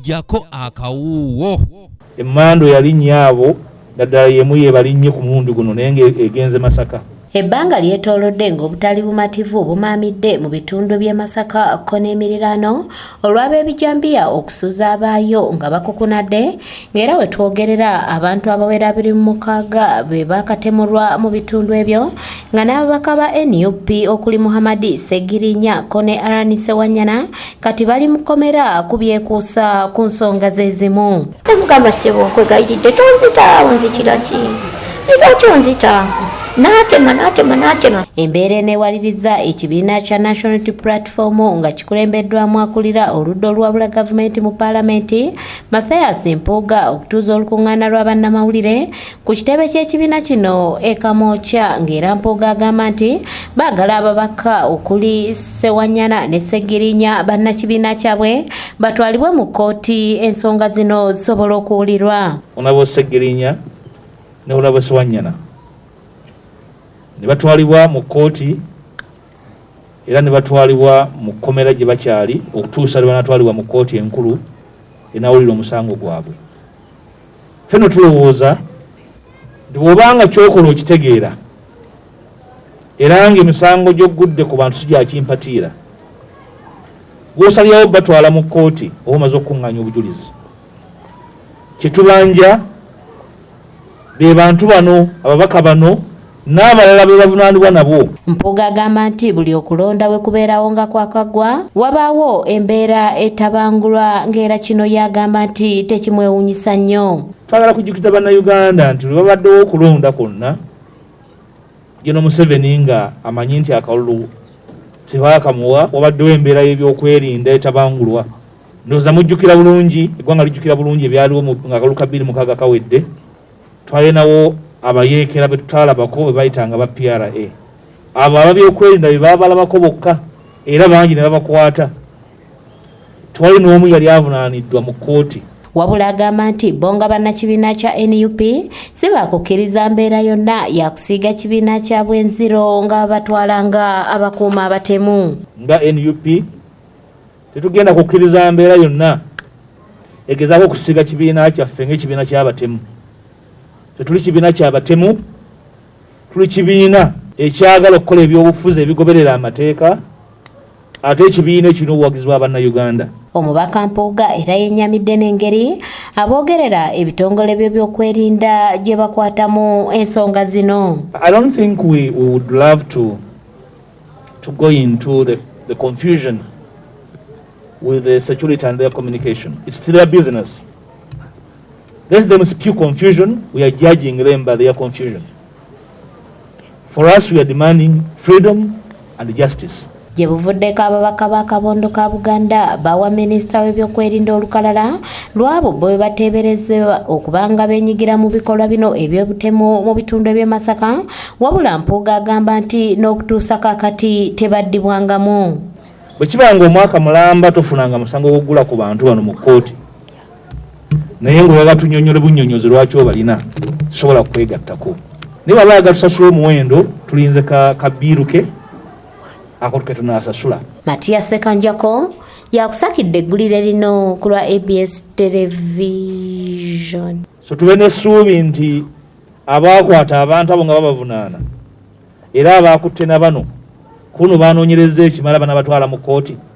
Jjako akawuuwo. Emmando yalinnya abo naddala yemu yebalinnye ku mulundi guno, naye nga egenze Masaka. Ebbanga lyetoolodde ng'obutali bumativu bumaamidde mu bitundu by'e Masaka ko n'emiriraano olw'ab'ebijambiya okusuza abaayo nga bakukunadde, ng'era we twogerera abantu abawera 26 be baakatemulwa mu bitundu ebyo, nga n'ababaka ba NUP okuli Muhammad Ssegirinya ko ne Aaron Ssewanyana kati bali mu kkomera ku byekuusa ku nsonga ze zimu. Nemugamba, "Ssebo, nkwegayiridde, tonzita. Onzitira ki? Lwaki onzita?" N'atema, n'atema, n'atema. Embeera eneewaliriza ekibiina kya National Unity Platform nga kikulembeddwamu akulira oludda oluwabula gavumenti mu paalamenti, Mathias Mpuuga, okutuuza olukuŋŋaana lwa bannamawulire ku kitebe ky'ekibiina kino e Kamwokya, ng'era Mpuuga agamba nti baagala ababaka okuli Ssewanyana ne Ssegirinya, bannakibiina kyabwe, batwalibwe mu kkooti ensonga zino zisobola okuwulirwa. Honourable Ssegirinya ne Honourable Ssewanyana ne batwalibwa mu kkooti era ne batwalibwa mu kkomera gye bakyali okutuusa lwe banatwalibwa mu kkooti enkulu enawulira omusango gwabwe. Ffe no tulowooza nti bw'obanga kyokola okitegeera era ng'emisango gy'oggudde ku bantu si gyakimpatiira, gw'osalirawo batwala mu kkooti oba omaze okukuŋŋaanya obujulizi. Kyetubanja be bantu bano, ababaka bano n'abalala be bavunaanibwa nabo. Mpuuga agamba nti buli okulonda we kubeerawo nga kwakaggwa, wabaawo embeera etabangulwa, ng'era kino yagamba nti tekimwewuunyisa nnyo. Twagala kujjukiza Bannayuganda nti lwe babaddewo okulonda kwonna, Gen Museveni nga amanyi nti akalulu tebaakamuwa, wabaddewo embeera y'ebyokwerinda etabangulwa. Ndowooza mujjukira bulungi, eggwanga lijjukira bulungi ebyaliwo nga akalulu ka 2006 kawedde. Twalinawo abayeekera be tutaalabako, be bayitanga ba PRA. Abo ababyokwerinda be baabalabako bokka era bangi ne babakwata. Tewali n'omu yali avunaaniddwa mu kkooti. Wabula agamba nti bo nga bannakibiina kya NUP si baakukkiriza mbeera yonna yakusiiga kibiina kyabwe enziro nga babatwala nga abakuuma abatemu. Nga NUP tetugenda kukkiriza mbeera yonna egezaako okusiiga kibiina kyaffe ng'ekibiina ky'abatemu. Tetuli kibiina ky'abatemu, tuli kibiina ekyagala okukola ebyobufuzi ebigoberera amateeka, ate ekibiina ekirina obuwagizi bwa Bannayuganda. Omubaka Mpuuga era yennyamidde n'engeri aboogerera ebitongole by'ebyokwerinda gye bakwatamu ensonga zino. I don't think we would love to go into the confusion with the security and their communication. It's their business. Let them spew confusion. We are judging them by their confusion. For us, we are demanding freedom and justice. Gye buvuddeko, ababaka b'akabondo ka Buganda bawa minisita w'ebyokwerinda olukalala lwabo bo bwe bateeberezebwa okuba nga beenyigira mu bikolwa bino eby'obutemu mu bitundu eby'e Masaka. Wabula Mpuuga agamba nti n'okutuusa kaakati tebaddibwangamu. Bwe kiba nga omwaka mulamba tofunanga musango gw'okugula ku bantu bano mu kkooti, naye ng'oyaga tunyonyole bunnyonnyozi lwaki obalina, tusobola kwegattako. Naye bw'aba ayaga tusasula omuwendo, tulinze kabiiru ke ako ke tunaasasula. Matiya Sekanjako yakusakidde eggulire lino ku lwa ABS Television. So tube n'essuubi nti abaakwata abantu abo nga babavunaana era abaakutte na bano kuno banoonyereza ekimala, banabatwala mu kkooti.